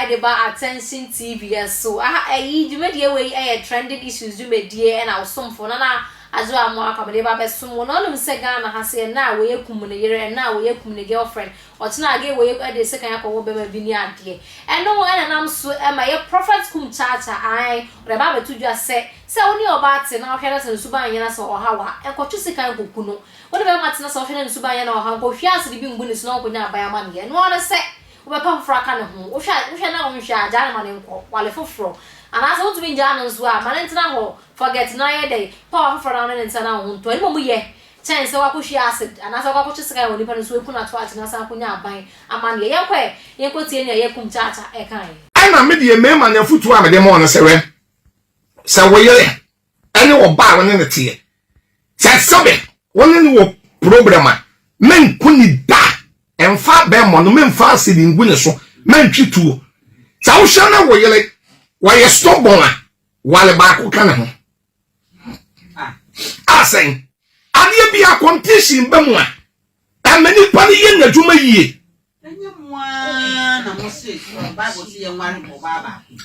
de ba Attention TV so. Aha ɛyi dwumadie wei ɛyɛ trending issues dwumadie ɛna ɔsomfo Nana Adwoa Amoah Kwame de ba abɛsom wo. Na ɔnim sɛ Ghana ha sɛ ɛna a wɔyɛ kum ne yere, ɛna a wɔyɛ kum ne girlfriend, ɔkyena age wɔyɛ ɛde sekan akɔwɔ bɛma bi ne adeɛ. Ɛno ɛna nam so ɛma yɛ Prophet Kum Chacha ae ɔde ba abɛto dwa sɛ sɛ wo ne ɔbaa te na ɔhwɛ na sɛ ne suban nyɛ na sɛ ɔhaw a ɛnkɔtwe sekan nkɔku no. Wo ne bɛrima tena sɛ ɔhwɛ na ne suban nyɛ na ɔhaw nkɔhwie asede bi ngu ne so na ɔnkɔnya aban amanneɛ. Ɛno ara ne sɛ wobɛpɛ foforɔ aka ne ho. Wohwɛ a wohwɛ na wonhwɛ a, gyaa no ma no nkɔ. Ware foforɔ. Anaasɛ wontumi ngyaa no nso a, ma no ntena hɔ. Forget na yɛ dɛn? Pɛ ɔbaa foforɔ na wo ne no ntena na wo ho ntɔ. Ɛno mmom yɛ kyɛn sɛ woakɔhwie acid anaasɛ wokɔ akɔtwe sekan wɔ nipa no so aku no ato akye na asan akɔnya aban amanneɛ. Yɛnkɔ ɛ, yɛnkɔtie nea Yɛkum Kyaakya ɛkaeɛ. Ɛna me deɛ mmarima no afotuo a mede ma wɔn ne sɛ, hwɛ, sɛ wo yere ne ɔbaa a wo ne no teɛ, sɛ sɛbe wo ne no wɔ problem a, menko ni da, ɛmfa bɛmmɔ no, memfa asidi ngu ne so, mentwe tuo. Sɛ wohwɛ na wo yere wɔyɛ stubborn a, wale baako ka ne ho. Asɛn, adeɛ bi a competition ba mu a, ɛma nipa no yɛ n'adwuma yie.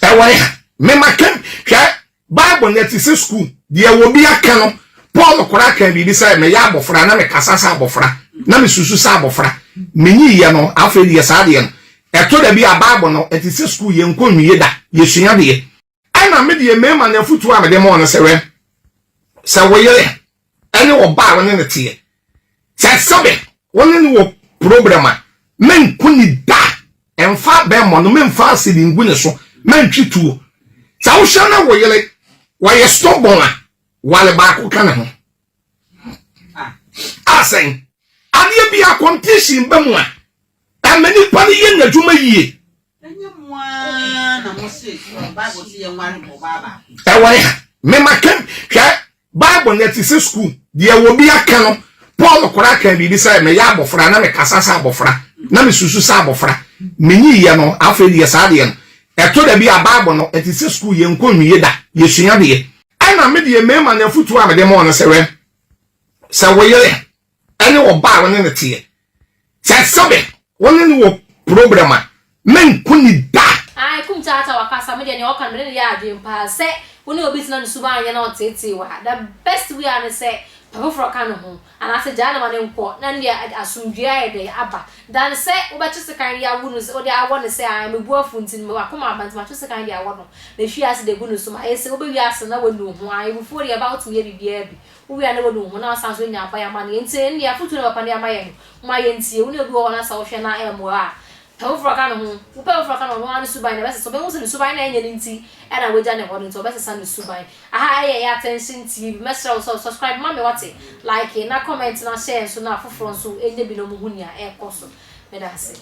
Ɛwɔ ya mema kɛm hwɛ Bible no ɛte sɛ sukuu deɛ wɔ bi aka no Paul koraa kan biribi sɛ meyɛ abɔfra na mekasa sɛ abɔfra na mesusu sɛ abɔfra menyiyɛ no afei deɛ saa deɛ no ɛtɔ da bi a Bible no ɛte sɛ sukuu yɛnkɔ nwie da yɛsua deɛ Ɛna me deɛ mmarima no afotuo a mede ma wɔn sɛ wɛ sɛ wo yere ɛne ɔbaa a wo ne no teɛ sɛ sɛbe wo ne no wɔ problem a menko ni da ɛmfa bɛmmɔ no memfa asidi ngu ne so mentwe tuo sɛ wohwɛ na wo yere wɔyɛ stubborn a wale baako ka ne ho asɛn adeɛ bi a competition ba mu a ɛma nipa no yɛ n'adwuma yie Ɛwɔ ya mema kɛm hwɛ Bible no ɛte sɛ sukuu deɛ wɔ bi aka no Paul koraa kan biribi sɛ meyɛ abɔfra na mekasa sɛ abɔfra na mesusu sɛ abɔfra menyiyɛ no afei deɛ saa deɛ no ɛtɔ da bi a Bible no ɛte sɛ sukuu yɛnkɔ nwie da yɛsua deɛ ɛna me deɛ mmarima no afotuo a mede ma wɔn sɛ wɛ sɛ wo yere ɛne ɔbaa a wo ne no teɛ sɛ sɛbe wo ne no wɔ problem a menko ni da. Ae kum kyaakyaa wakasa me deɛ nea ɔka no me ne no yɛ adwene paa sɛ wo ne obi tena ne suban nyɛ na ɔteetee wo a the best way ara ne sɛ pɛ foforɔ ka ne ho anaasɛ gyaa no ma no nkɔ na ɛno deɛ asomdwoeɛ ayɛ dɛn aba than sɛ wobɛtwe sekan de awo no sɛ wode awɔ no sɛ ae me bo afu nti no makoma aba nti matwe sekan de awɔ no mehwie acid agu ne so mayɛ sei wobɛwie ase na wanu wo ho ae abufuo deɛ ɛba wotumi yɛ biribiara bi Wowie a na wanu wo ho na woasan nso anya aban amanneɛ. Enti ɛnde afotu na papa de ama yɛn no, momma yɛntie. Wo ne obi wɔ hɔ na sɛ wohwɛ na ɛmmoa a, pɛ foforɔ ka ne ho. Wopɛ foforɔ ka ne ho a, ɔno ara ne suban na ɛbɛsesa. Ɔbɛhu sɛ ne suban no a ɛnyɛ no nti na wagya ne hɔ no nti, ɔbɛsesa ne suban. Aha ɛyɛ yɛ Attention TV. Mɛsrɛ wo sɛ subscribe ma me wate, like na comment na share nso na afoforɔ nso nya bi na wɔhu nea ɛrekɔ so. Meda ase.